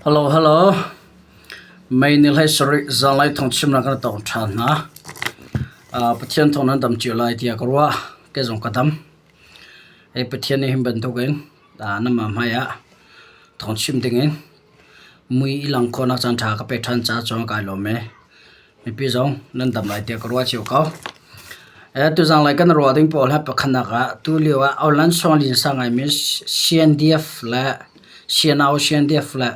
Hello hello. Mei ni hlei sarih zanlei thawngchimnak kan tong ṭhan hna. Pathian thawng nan dam cio lai tiah ka ruah. Kei zong ka dam. Hei Pathian nih hin bantukin nanmah hmai ah thawngchim dingin mui i lang khawhnak caan ṭha ka pek ṭhan caah cun kai lawm ee. Mipi zong nan dam lai tiah ka ruah cio ko. Tuzanglei kan ruah ding pawl hi pakhatnak ah tulio ah online song linsa ngaimi CNDF le CNO CNDF le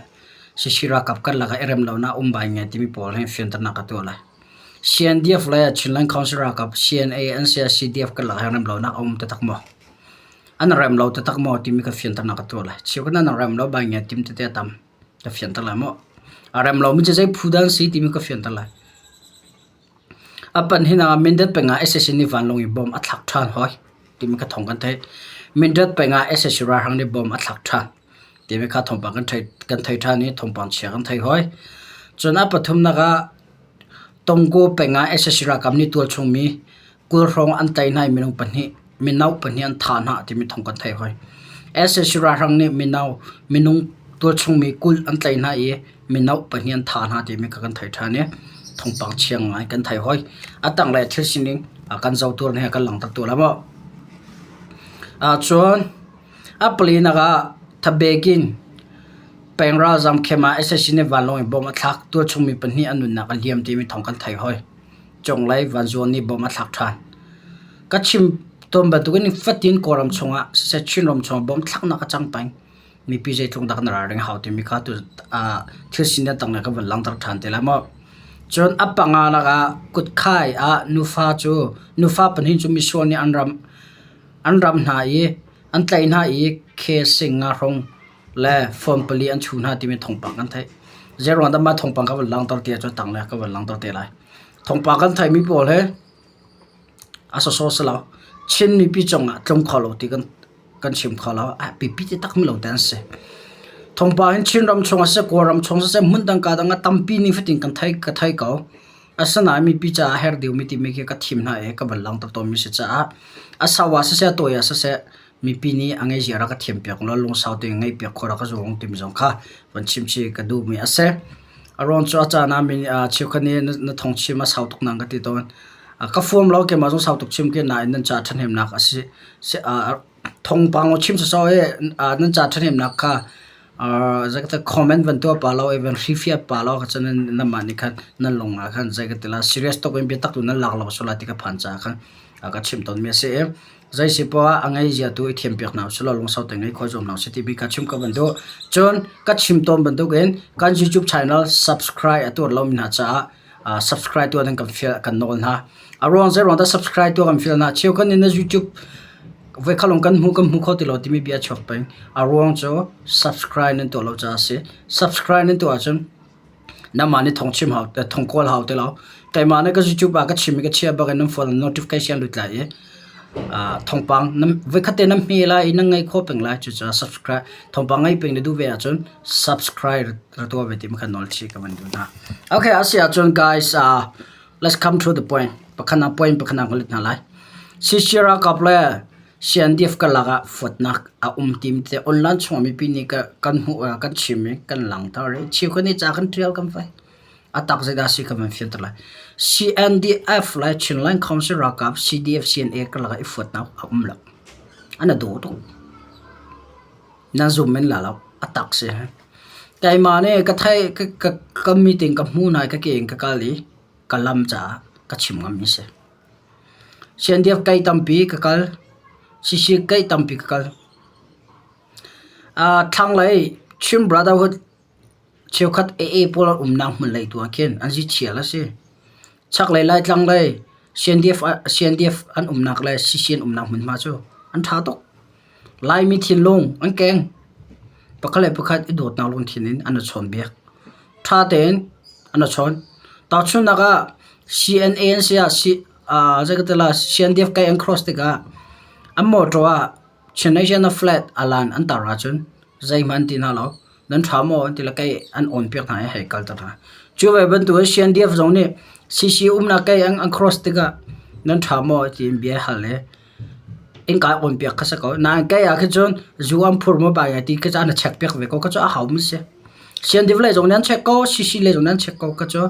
CC ralkap karlak ah i rem lonak um bai ngai timi pawl hi fianternak ka tuah lai. CNDF le Chinland Council ralkap CNA an si ah CDF karlak ah rem lonak a um taktak maw? An rem lo taktak maw timi ka fianternak ka tuah lai. Cheukhat an rem lo bai ngai tim tete a tam. Ka fianter lai maw? A rem lomi cu zei phu dah an si timi ka fianter lai. A pan hi na Mindat peng ah sac nih vanlawng in bomb a thlak ṭhan hoi timi kha thawng kan theih. Mindat peng ah sac ralhrang nih bomb a thlak ṭhan timi kha thawngpang kan theih kan thei ṭhan i thawngpang chia kan thei hoi. Cun a pathumnak ah Tongkaw peng ah sac ralkap nih tualchung mi 20 hrawng an tlaih hna i minung pahnih mino pahnih an thah hna timi thawng kan theih hoi. Sac ralhrang nih mino minung tualchung mi 20 an tlaih hna i mino pahnih an thah hna timi kha kan theih ṭhan i thawngpang chia ngai kan theih hoi. A tanglei thil sining kan zohtu he kan langhter tu la maw. Cun a palinak ah thabek in peng ralzam khem ah sac nih vanlawng in bomb a thlak tualchung mi pahnih an nunnak a liam timi thawng kan theih hoi. Cunglei vanzuan nih bom a thlak ṭhan. Ka chim tawn bantukin fatin Kawlram chungah siseh Chinram chungah bom thlaknak a cang peng. Mipi zeitluk dah kan ralring hau timi kha tu thil sining tang ka van langhter ṭhan te lai maw. Cun a panga lakah kutkhai ah nufa cu nufa pahnih cu misual nih an ram an ram hna i an tlaih hna i khe sing nga hrawng le phone pali an chuh hna timi thawngpang kan theih. Zeiruang dah mah thawngpang ka van langhter ti ahcun tanglei ah ka van langhter te lai. Thawngpang kan theihmi pawl hi a sawsawh si lo. Chin mipi cungah tlung kho lo ti kan kan chim kho lo. A biapi takmi lo te an si. Thawngpang hin Chinram chung ah siseh, Kawlram chung siseh, hmundang ka dang ah tampi nifatin kan thei ka thei ko. Asinain mipi caah a herh deuhmi timi khi ka thim hna i ka van langhter tawnmi si caah a sau ah siseh, a tawi ah siseh, mipi nih a ngeihzia rak ka thiampiak law lungsau tein ngaihpiak khawh rak ka zuam timi zong kha van chimchih ka duhmi a si. A ruang cu a caan ah min cheukhat nih na thawng chim a sau tuk nang ka ti tawn. Ka fuam lo keimah zong sau tuk chim ke nain nan ca ṭhahnemnak a si. Thawngpang chim sawsawh i nan ca ṭhahnemnak kha zei comment van tuah pa lo i van hrifiat pa lo kha cun nanmah nih khan nan lung ah khan zei ka ti la serious tuk in biatak tu nan lak lo sual lai ti ka phan caah khan ka chim tawnmi a si i zei si poah a ngeizia tu i thiampiak hna usih law lungsau te ngei khawh zuam hna usih timi ka chim ka van duh. Cun ka chim tawn bantukin kan YouTube channel subscribe a tuar lomi hna caah subscribe tuah ding kan fial kan nawl hna. A ruang zei ruang dah subscribe tuah kan fial hna? Cheukhat nih na YouTube voikhat lawng kan hmu kan hmu kho ti lo timi bia a chuak peng. A ruang cu subscribe nan tuah lo caah a si. Subscribe nan tuah ahcun Nangmah nih thawng chim hau, thawng kawl hau ti lo. Keimah nih ka YouTube ah ka chim i ka chia bak in nan phone notification lut lai i thawngpang nan voikhat te nan hme lai i nan ngaih khawh peng lai. Cucaah subscribe thawngpang ngaih peng na duh ve ahcun subscribe ra tuah ve ti ma khan nawl chih ka van duh hna. Okay, a si ahcun guys, let's come to the point. Pakhat nak point pakhat nak ka lut hna lai. CC ralkap le CNDF karlak ah fuatnak a um timi te online chungah mipi nih kan hmuh kan chim i kan langhter i cheukhat nih ca kan ṭial kan fai. A tak zeidah a si kha van fianter lai. CNDF le Chinland Council ralkap CDF CNA karlak ah i fuatnak a um lo. An i daw tuk. Nan zum men la lo. A tak si. Keimah nih ka theih ka ka meeting ka hmu hna i ka ke in ka kal i ka lam caah ka chim ngammi si. CNDF kai tampi ka kal. CC kai tampi ka kal. Thlanglei Chin Brotherhood cheukhat AA pawl an umnak hmun lei tu ah khin an zi thial a si. Chaklei Laitlang lei CNDF, CNDF an umnak le CC an umnak hmunhma cu an ṭha tuk. Laimi thinlung an keng. Pakhat le pakhat i dawtnak lungthin in an i chawnbiak. Ṭha tein an i chawn. Tahchunhnak ah CNA an si ah zei ka ti lai CNDF kai an cross tikah an mawṭaw ah Chin flag alan an tar ahcun zeihmanh an ti hna lo. Nan ṭha maw an ti le kei an on piak hna i hei kalter hna. Cu ve bantukin CNDF zong nih CC umnak kei an cross tikah nan ṭha maw tiin bia hal i innka on piak kha si ko. Nain kei ah khin cun zu an phur maw bai ti khi cu an i check piak ve ko. Kha cu a hau mi si. CNDF lei zong nih an check ko, CC lei zong nih an check ko kha cu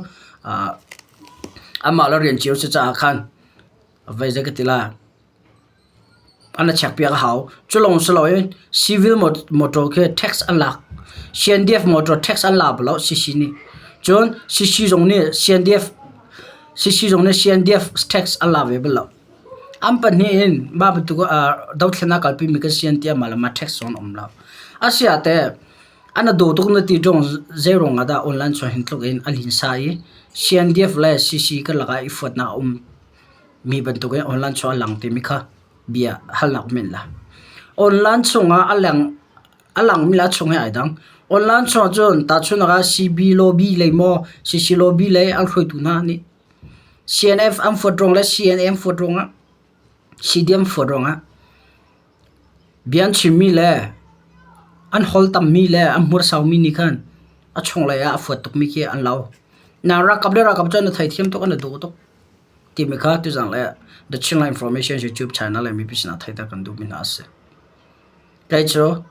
anmah le rian cio si caah khan vei zei ka ti lai. An i check piak a hau. Cu lawng si loin civil motor khi tax an lak. CNDF motor tax an la bal lo CC nih. Cun CC zong nih CNDF CC zong nih CNDF tax an la ve bal lo. An pahnih in mah bantuk dothlennak kalpimi kan si an ti ah mah le mah tax zong an um lo. Asiah teh an a daw tuk na ti ṭung zei ruang ah dah online chuah hin tluk in a linsa i CNDF le CC karlak ah i fuatnak a um mi bantukin online chung a lang timi kha bia halnak men la. Online chungah a leng a langmi le a chung he ai dang. Online chungah cun tahchunhnak ah CB lobby lei maw CC lobby lei an hruaitu hna nih CNF an fuat ruang le CNA an fuat ruangah CDM fuat ruangah bia an chimmi le an hol tammi le an hmursaumi nih khan a chunglei ah a fuat tukmi khi an lo. Na ralkap le ralkap cu an i theithiam tuk an i daw tuk. Timi kha tuzang le The Chinland Information YouTube channel le mipi sinah theihter kan duhmi hna a si. Kei cu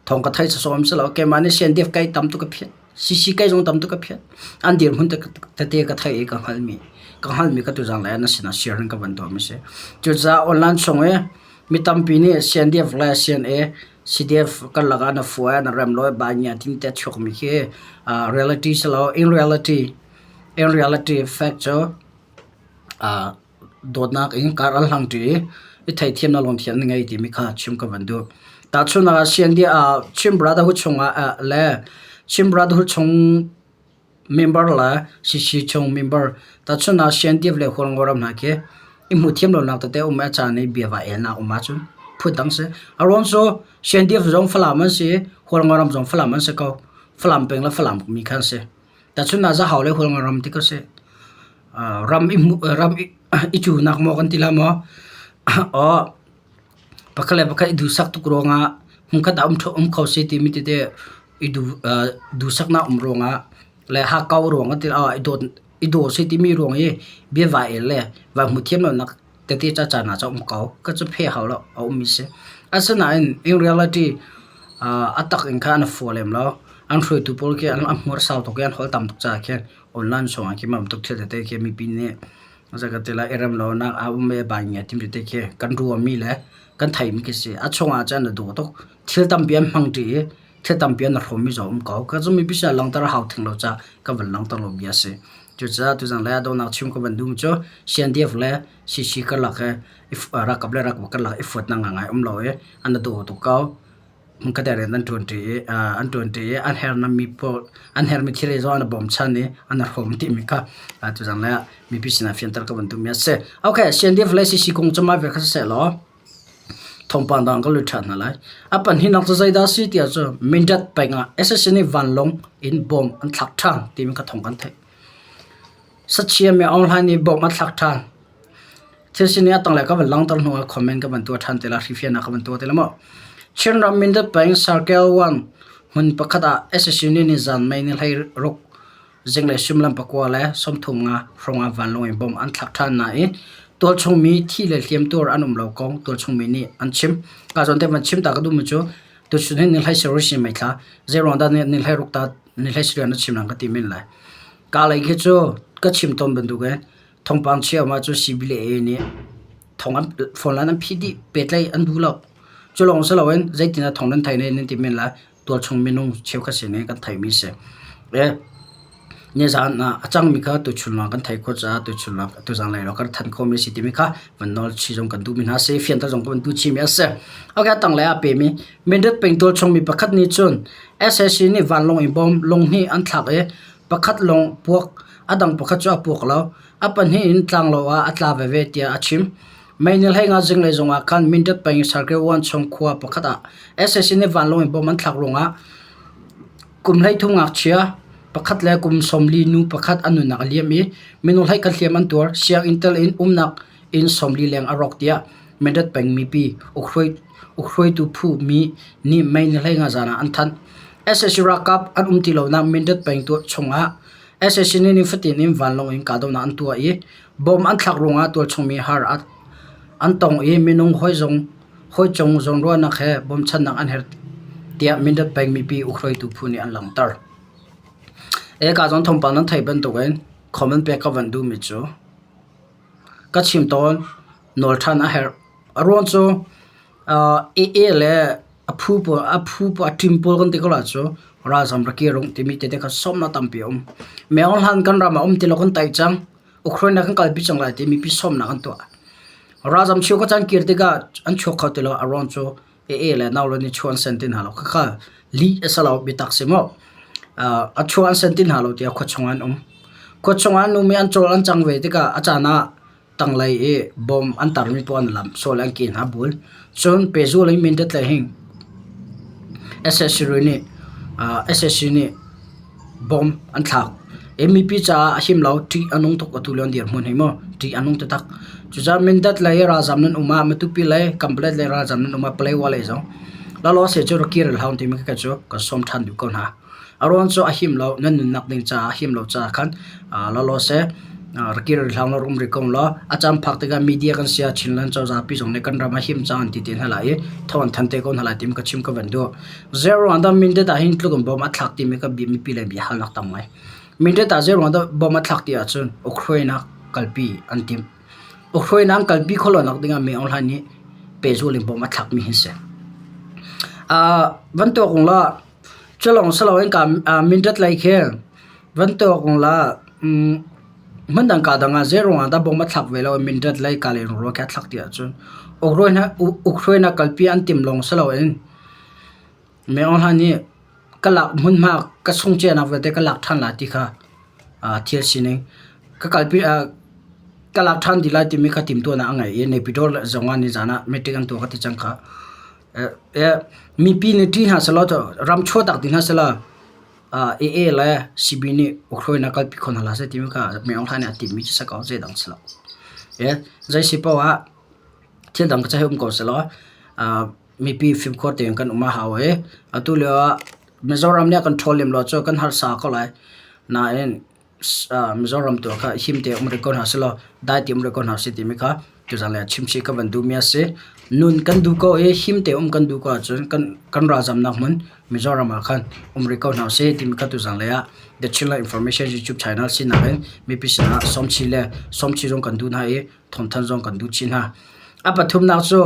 thawng ka theih sawsawm si lo. Keimah nih CNDF kai tam tuk ka phiat. CC kai zong tam tuk ka phiat. An dirhmun tete ka theih i ka hngalhmi ka hngalhmi ka tuzang le na sinah share in ka van tuahmi si. Cucaah online chung i mi tampi nih CNDF le CNA CDF karlak ah na fua na rem lo ba nya tin te chuakmi khi reality si lo in reality in reality fact cu dawtnak in kar an hlangṭi i i theithiamnak lungthin an ngei timi kha chim ka van duh. Tahchunhnak ah CND ah Chin Brotherhood chungah le Chin Brotherhood chung member le CC chung member tahchunhnak ah CNDF le Hualngo ram hna khi i hmuhthiam lonak tete um i a caan i bia va elnak um ahcun phundang si. A ruang cu CNDF zong Falam an si i Hualngo ram zong Falam an si ko. Falam peng le Falam mi kha an si. Tahchunhnak Zahau le Hualngo ram ti ko seh. Ram i ram i cunak maw kan ti la maw? Aw pakhat le pakhat i duhsak tuk ruangah hmunkhat ah um um kho seh timi tete i duh duhsaknak um ruangah le hakkau ruang kan ti la i dawt i daw seh timi ruang i bia vai el le vai hmu thiam lonak tete ca caan ah cun um ko. Ka cu phe hau lo a ummi si. Asinain in reality a tak in khan an fua lem lo. An hruaitu pawl khi an hmur sau tuk i an holh tam tuk caah khin online chungah khi mah bantuk thil tete khi mipi nih zei ka ti lai i rem lonak a um i bai ngia timi tete khi kan ruahmi le kan theimi khi si. A chungah cun a daw tuk. Thil tampi an hmang ṭi i thil tampi an hrawmmi zong a um ko. Ka cu mipi sinah langhter a hau theng lo caah ka van langhter lo bia a si. Cucaah tuzan lei ah dohnak chim ka van duhmi cu CNDF le CC karlak hi ralkap le ralkap karlak i fuatnak ngaingai um lo i an i daw tuk ko. Hmunkhat ah rian an ṭuanṭi i an ṭuanṭi i an herhmi pawl an herhmi thil zong an i bawmchan i an i hrawm timi kha tuzan lei ah mipi sinah fianter ka van duhmi a si. Okay, CNDF le CC kong cu mah vial kha siseh law thawngpang dang kan lut ṭhan hna lai. A pahnihnak cu zeidah a si tiah cu Mindat peng ah sac nih vanlawng in bom an thlak ṭhan timi kha thawng kan theih. Sachia mi Aung Hlaing nih bom a thlak ṭhan. Thil sining a tanglei ka van langhter hnu ah comment ka van tuah ṭhan te lai, hrifiannak ka van tuah te lai maw. Chinram Mindat peng Circle 1 hmun pakhat ah sac nih nizan May ni 16 zinglei suimilam 9 le 35 hrawng ah vanlawng in bom an thlak ṭhan nain tualchung mi thi le hliamtuar an um lo kong tualchung mi nih an chim. Ka zawn te van chim ta ka duhmi cu tuchun hi ni hlei sarih si mei thla zeiruang dah ni hlei ruk ta ni hlei sarih na chim lang ka ti men lai. Ka lei khi cu ka chim tawn bantuk in thawngpang chia um ahcun CB le AA nih thong an phone line an phih dih pehtlaih an duh lo. Cu lawng si loin zeitin dah thong nan theih ne nan ti men lai. Tualchung minung cheukhat sin in kan theihmi si. E nizaan ah a cangmi kha tuchun lawng kan theih khawh caah tuchun lawng tuzaan lei lawng kan than khawhmi si timi kha van nawl chih zong kan duhmi hna si fianter zong kan duh chihmi a si. Okay, a tanglei ah pemi Mindat peng tualchung mi pakhat nih cun sac nih vanlawng in bom lung hnih an thlak i pakhat lawng puak a dang pakhat cu a puak lo. A pahnih in tlanglo ah a tla veve tiah a chim. Mei ni 15 zinglei zong ah khan Mindat peng Circle 1 chung khua pakhat ah sac nih vanlawng in bom an thlak ruangah kum 13 ngakchia pakhat le kum 40 nu pakhat an nunnak a liam i minung 11 hliam an tuar. Sianginn tel in umnak inn 40 leng a rawk tiah Mindat peng mipi ukhruaitu phu mi nih May ni 15 zan ah an thanh. Sac ralkap an um ti lonak Mindat peng chungah sac nih nifatin in vanlawng in kahdohnak an tuah i bom an thlak ruangah tualchung mi har an tong i minung hawi cung zawnruahnak he bawmchannak an herh tiah Mindat peng mipi ukhruaitu phu nih an langhter. Eka zong thawngpang nan theih bantukin comment pek ka van duhmi cu ka chim tawn nawl ṭhan a herh. A ruang cu AA le a phu pawl a phu pawl a team pawl kan ti ko lai cu ralzam rak kir uh timi tete kha sawmnak tampi a um. Meo hlan kan ram ah um ti lo kan tai cang. Ukraine ah kan kalpi cang lai ti mipi sawmnak an tuah. Ralzam cheu ka caan kir tikah an chuak kho ti lo. A ruang cu AA le nau le nih chuah an sen ti hna lo. Khakha lih a si lo biatak si maw? A chuah an sen ti hna lo tiah khua chung ah an um. Khua chung ah an um i an cawl an cang ve tikah a caan ah tanglei i bom an tarmi paoh an lamh sual an ke hna bul. Cun pehzul in Mindat le hing SSC nih SSC nih bom an thlak. I mipi caah a him lo, ṭih a nung tuk atu lio an dirhmun hi mu, ṭih a nung taktak. Cucaah Mindat lei ralzam nan um ah Matupi lei Kanpalet lei ralzam nan um ah Paletwa lei zong lalaw se cu rak kir hlah timi ka cu kan sawm ṭhan duh ko hna. A ruang cu a him lo, nan nunnak ding caah a him lo caah khan lalaw se rak kir hlah law rak um rih ko law a caan phak tikah media kan si ah Chinland cozah pi zong nih kan ram a him cang an ti te hna lai i thawng an thanh te ko hna lai timi ka chim ka van duh. Zeiruang dah Mindat ah hin tluk in bom a thlak timi ka mipi le bia halnak tam ngai. Mindat ah zeiruang dah bom a thlak ti ahcun Ukraine ah kalpi an timh. Ukraine ah an kalpi khawh lonak dingah Min Aung Hlaing nih pehzul in bom a thlakmi hi si. Van tuak ung law culawng si loin ka Mindat lei khi van tuak ung law hmundang kaa dang ah zeiruang ah dah bom a thlak ve lo i Mindat lei ka len ruang khi a thlak ti ahcun Ukraine ah kalpi an timh lawng si loin Min Aung Hlaing nih ka lak hmunhma ka sungcianak vialte ka lak ṭhan lai ti kha thil sining ka kalpi ka lak ṭhan dih lai timi kha timhtuahnak a ngei i Naypyidaw zong ah nizaan ah meeting an tuah ka ti cang kha. Mipi nih ṭih hna sehlaw ram chuahtak dih hna sehlaw AA le CB nih Ukraine ah kalpi kho hna hlah seh timi kha Min Aung Hlaing nih a timhmi cu si ko zeidang si lo. Zei si paoh ah thil dang cu hei um ko sehlaw mipi fimkhur tein kan um a hau i atu lio ah Mizoram nih a kan ṭhawl lem lo cu kan harsa ko lai. Nain Mizoram tu kha him te um rih ko hna sehlaw dai te um rih ko hna seh timi kha tuzaan lei ah chimchih ka van duhmi a si. Nun kan duh ko i him te um kan duh ko ahcun kan kan ralzamnak hmun Mizoram ah khan um rih ko hna usih timi kha tuzaan lei ah The Chinland Information YouTube channel sinak in mipi sinah sawmchih le sawmchih zong kan duh hna i thawngthanh zong kan duh chih hna. A pathumnak cu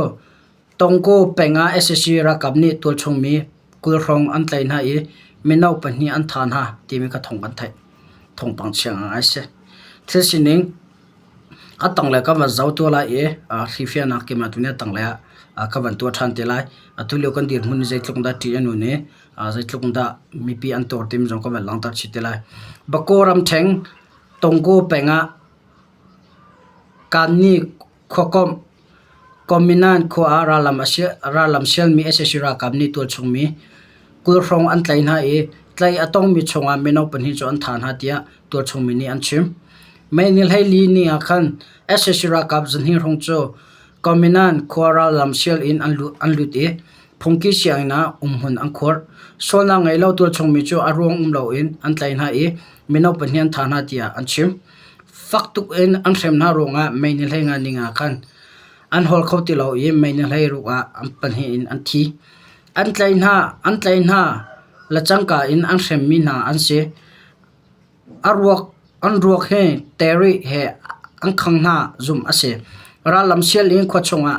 Tongkaw peng ah sac ralkap nih tualchung mi 20 hrawng an tlaih hna i mino pahnih an thah hna timi kha thawng kan theih. Thawngpang chia ngai a si. Thil sining a tanglei ka van zoh tuah lai i hrifiahnak keimah tu nih a tanglei ah ka van tuah ṭhan te lai. Atu lio kan dirhmun hi zeitluk dah ṭih a nun i zeitluk dah mipi an tuar timi zong ka van langhter chih te lai. Bakaw ramṭheng Tongkaw peng ah Kanni Khuakomh Kominan khua ah rallam sialmi sac ralkap nih tualchung mi 20 hrawng an tlaih hna i tlaih a tongmi chungah mino pahnih cu an thah hna tiah tualchung mi nih an chim. May ni 14 ni ah khan sac ralkap zahnih hrawng cu Kominan khua rallam sial in an lut i phungki sianginn ah umhmun an khuar. Sualnak ngei lo tualchung mi cu a ruang um loin an tlaih hna i mino pahnih an thah hna tiah an chim. Fak tuk in an hrem hna ruangah mei ni 15 ning ah khan an hawl kho ti lo i mei ni 16 ah an pahnih in an thi. An tlaih hna, an tlaih hna le cangka in an hremmi hna an si. A ruak, an ruak hi terih he an khang hna zumh a si. Rallam sial in khua chungah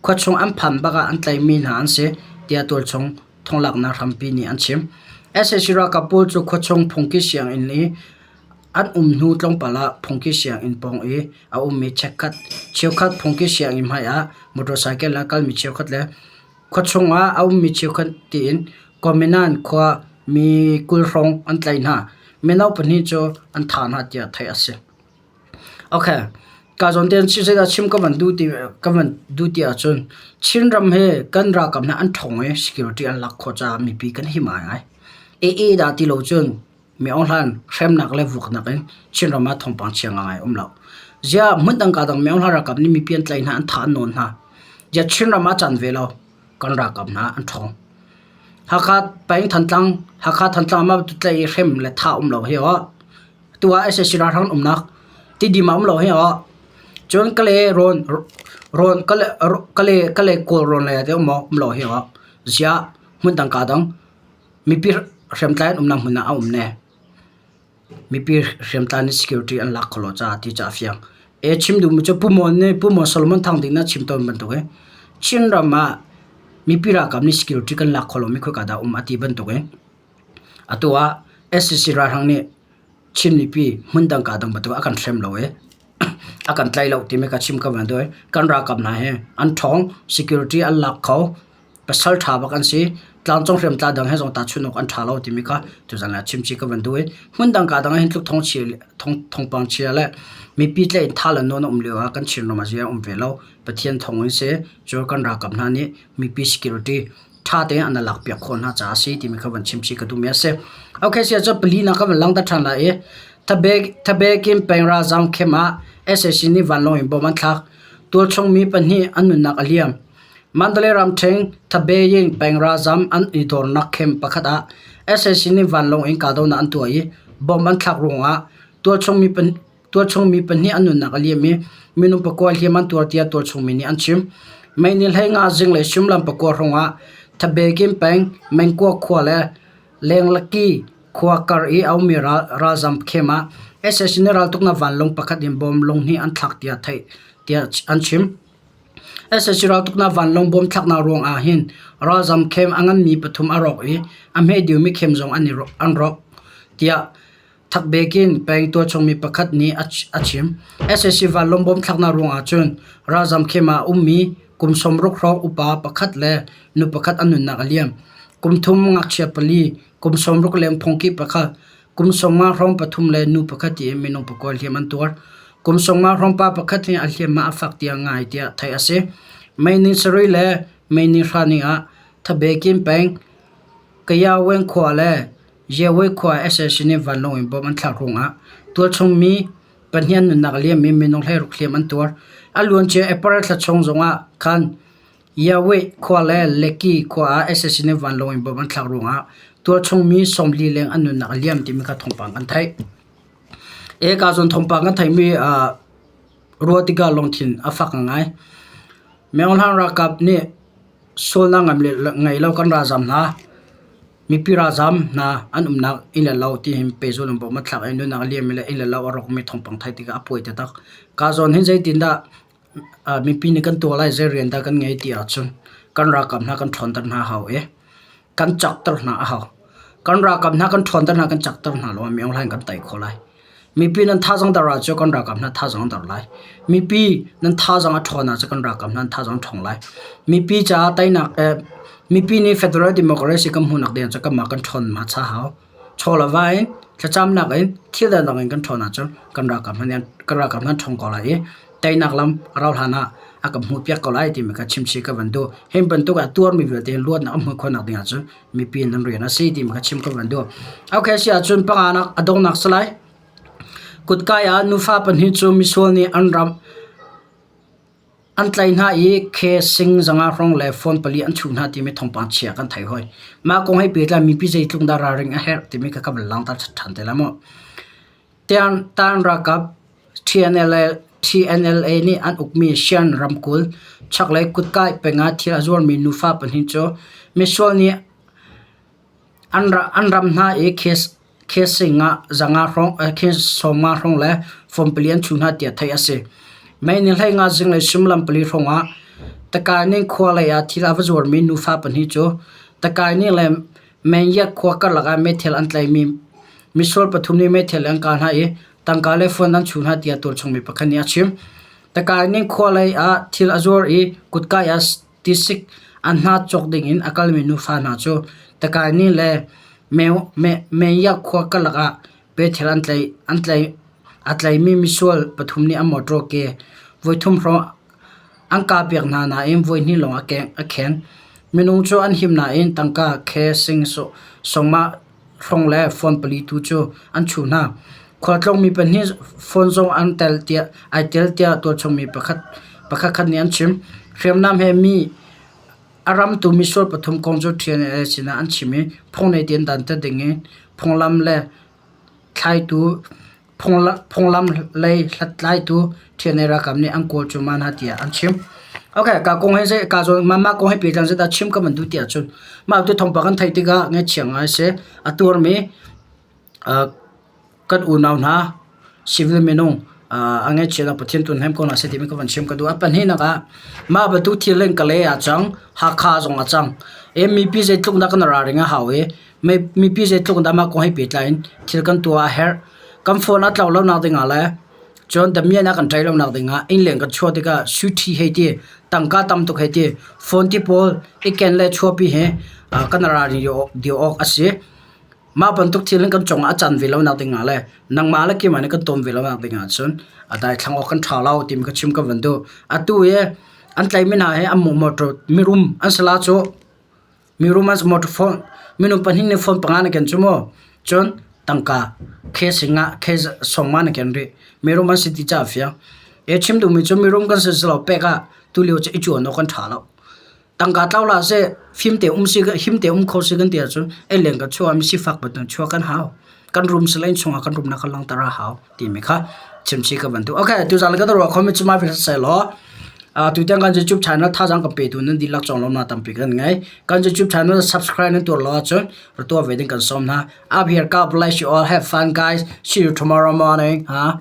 khua chung an phan bak ah an tlaihmi hna an si tiah tualchung thonglaknak hrampi nih an chim. Sac ralkap pawl cu khuachung phungki sianginn i An um hnu tlawmpal ah phungki sianginn pawng i a ummi cheukhat phungki sianginn hmaiah motorcycle a kalmi cheukhat le khuachung ah a ummi cheukhat tiin Kominan khua mi 20 hrawng an tlaih hna. Mino pahnih cu an thah hna tiah theih a si. Okay, ka zawn tein zeidah chim ka van duh ti ka van duh ti ahcun Chinram hi kan ralkap hna an ṭhawng i security an lak khawh caah mipi kan him ngaingai. AA dah ti lo cun Mi Aung Hlaing hremnak le vuaknak in Chinram ah thawngpang chia ngai um lo. Ziah hmundang ka dang Mi Aung Hlaing ralkap nih mipi an tlaih hna an thah an nawn hna. Ziah Chinram ah can ve lo kan ralkap hna an ṭhawng. Hakha peng Thantlang Hakha Thantlang ma tlaih i hrem le thah um lo hi aw. Tu ah SAC ralhrang umnak Tidim ah um lo hi aw. Cun Kale rawn rawn Kale Kale Kale Kawl rawn lei ah te um maw um lo hi aw. Ziah hmundang ka dang mipi hriamtlai an umnak hmun ah a um ne. Mipi hriamtlai nih security an lak khawh lo caah ti cu a fiang. E chim duhmi cu Pu Mon nih Pu Mon Solomon Thang Ding nih a chim tawn bantuk in Chinram ah mipi ralkap nih security kan lak khawh lomi khoika dah um a ti bantuk in atu ah sac ralhrang nih Chin mipi hmundang kaa dang bantuk a kan hrem lo i a kan tlaih lo timi ka chim ka van duh i kan ralkap hna hi an ṭhawng security an lak kho. Pasal ṭha bak an si. Tlangcung hriamtlai dang he zong tahchunh awk an ṭha lo timi kha tuzan ah chimchih ka van duh i hmundang kaa dang ah hin tluk thawngpang chia le mipi tlaih in tha le nawn a um lio ah kan Chinram ah zei a um ve lo. Pathian thawng in si. Cu kan ralkap hna nih mipi security ṭha tein an lak piak khawh hna caah a si timi kha van chimchih ka duhmi a si. Okay, sia cu pali nak ka van langhter ṭhan lai i Thabekin peng ralzaam camp ah sac nih vanlawng in bom an thlak. Tualchung mi pahnih an nunnak a liam. Mandalay ramṭhen Thabeyin peng ralzam an i dornak camp pakhat ah sac nih vanlawng in kahdohnak an tuah i bomb an thlak ruangah tualchung mi pahnih an nunnak a liam i minung pakua hliam an tuar tiah tualchung mi nih an chim. Mei ni 15 zinglei suimilam pakua hrawngah Thabekin peng Mengkua khua le Lenglaki khua kar i a ummi ralzam camp ah sac nih raltuknak vanlawng pakhat in bomb lung hnih an thlak tiah theih tiah an chim. Sac raltuknak vanlawng bom thlaknak ruang ahhin ralzam camp a nganmi pathum a rawk i a hme deuhmi camp zong an rawk, tiah Thakbekin peng tualchung mi pakhat nih a chim. Sac vanlawng bom thlaknak ruang ahcun ralzam camp ah a ummi kum 60 hrawng upa pakhat le nu pakhat an nunnak a liam. Kum thum ngakchia pali, kum 60 leng phungki pakhat, Kum 50 hrawng pathum le nu pakhat tiin minung pakua hliam an tuar. Kum 50 hrawng pa pakhat hi a hliamhma a fak tiang ngai tiah theih a si. May ni sarih le May ni hra ni ah Thabekin peng Kayaweng khua le Yewe khua sac nih vanlawng in bom an thlak ruangah tualchung mi pahnih an nunnak a liam i minung 16 hliam an tuar. A luancia April thla chung zongah khan Yahweh khua le Leki khua ah sac nih vanlawng in bom an thlak ruangah tualchung mi 40 leng an nunnak a liam timi kha thawngpang kan theih. Eka zawn thawngpang kan theihmi ruah tikah lungthin a fak ngai. Myohlang ralkap nih sualnak ngei lo kan ralzam hna. Mipi ralzam hna an umnak inn le lo ti hin pehzulh in bom an thlak i nunnak a liammi le inn le lo a rawkmi thawngpang theih tikah a puai taktak. Ka zawn hin zeitindah Mipi nih kan tuah lai zei rian dah kan ngei ti ahcun kan ralkap hna kan ṭhawnter hna a hau i kan cakter hna a hau. Kan ralkap hna kan ṭhawnter hna kan cakter hna lawngah mi hlan kan tei khawh lai. Mipi nan thazaang der ahcun kan ralkap hna thazaang an der lai. Mipi nan thazaang a ṭhawn ahcun kan ralkap hna an thazaang a ṭhawng lai. Mipi caah teinak mipi nih federal democracy kan hmuhnak ding ahcun kanmah kan ṭhawn hmasa a hau. Chaw le va in thlacamnak in thil dangdang in kan ṭhawn ahcun kan ralkap hna nih kan ralkap hna an ṭhawng ko lai i teinak lam a rauh hlan ah a kan hmuhpiak ko lai timi kha chimchih ka van duh. Hi bantuk ah tuarmi vialte hi luatnak an hmuh khawhnak ding ahcun mipi nan rian a si timi kha chim ka van duh. Okay, si ahcun panganak a donghnak si lai. Kutkai ah nufa pahnih cu misual nih an ram An tlaih hna i khe sing zanga hrawng le phone pali an chuh hna timi thawngpang chia kan theih hoi. Mah kong he pehtlai mipi zeitluk dah ralring a herh timi kha ka van langhter ṭhan te lai mu. Tan ralkap TNLA, TNLA nih an ukmi Shan ramkulh chaklei kutkai peng ah thil a zuarmi nufa pahnih cu misual nih An ram hna i sawmnga hrawng le fawmpali an chuh hna tiah theih a si. May ni 15 zinglei suimilam pali hrawngah Takaning khua lei ah thil a va zuarmi nufa pahnih cu Takaning le Mengyat khua karlak ah meithal an tlaihmi misual pathum nih meithal an kah hna i tangka le phone an chuh hna tiah tualchung mi pakhat nih a chim. Takaning khua lei ah thil a zuar i kutkai ah Tisik an hna cawk dingin a kalmi nufa hna cu Takaini le Mengyak khua karlak ah pethel a tlaimi misual pathum nih an mawṭaw ke voithum hrawng an kahpiak hna nain voihnih lawng a khen. Minung cu an him nain tangka khe sing sawmah hrawng le phone pali tu cu an chuh hna. Khualtlawngmi pahnih phone zong an tel tiah ai tel tiah tualchungmi pakhat pakhatkhat nih an chim. Hriamnam he mi a ramtu misual pathum kong cu TNLA sinah an chim i phungnei tein dantat ding in phunglam le thlaitu Phunglam lei hlathlaitu ṭhianei ralkap nih an kawl cuahmah hna tiah an chim. Okay, ka kong he zei ka zawn mah kong he pehtlai zeidah chim ka van duh ti ahcun mah tu thawngpang kan theih tikah ngaihchia ngai si. A tuarmi. Kan unau hna civil minung a ngaihchia lo Pathian tu hnem ko hna seh timi ka van chim ka duh. A pahnihnak ah mah bantuk thil in Kalay ah cang, Hakha zong ah cang. E mipi zeitluk dah kan ralring a hau i mipi zeitluk dah mah kong he pehtlai in thil kan tuah a herh. Kan phone a tlau lo nak ding ah le cun damian a kan ṭai lo nak ding ah innleng kan chuah tikah suiṭhi hei ti, tangka tam tuk hei ti, phone ti pawl i ken le chuahpi hi kan ralring dio awk a si. Mah bantuk thil in kan cungah a can ve lo nak ding ah le nangmah le keimah nih kan tawn ve lo nak ding ah cun a daithlang awk kan ṭha lo timi ka chim ka van duh. Atu i an tlaihmi hna hi an motor mirum an si la cu mirum an si motor phone minung pahnih nih phone panga na ken cu mu. Cun tangka cash in ngah cash sawmnga na ken rih. Mirum an si ti caah a fiang. E chim duhmi cu mirum kan si si lo pek ah tulio cu i cuan awk kan ṭha lo. Tangka tlau hlah seh, fim te um si him te um kho si kan ti ahcun ei leng kan chuah mi sifak bantuk chuah kan hau. Kan rum sila inn chungah kan rumnak kan langhter a hau timi kha chimchih ka van duh. Okay, tuzaan ka ruah khomi cu mai seh law tu tiang kan YouTube channel thazaang kan petu nan dihlak cawng lawmnak tampi kan ngei. Kan YouTube channel subscribe nan tuah lo ahcun ra tuah ve ding kan sawm hna. Up here, God bless you all. Have fun guys. See you tomorrow morning. Huh?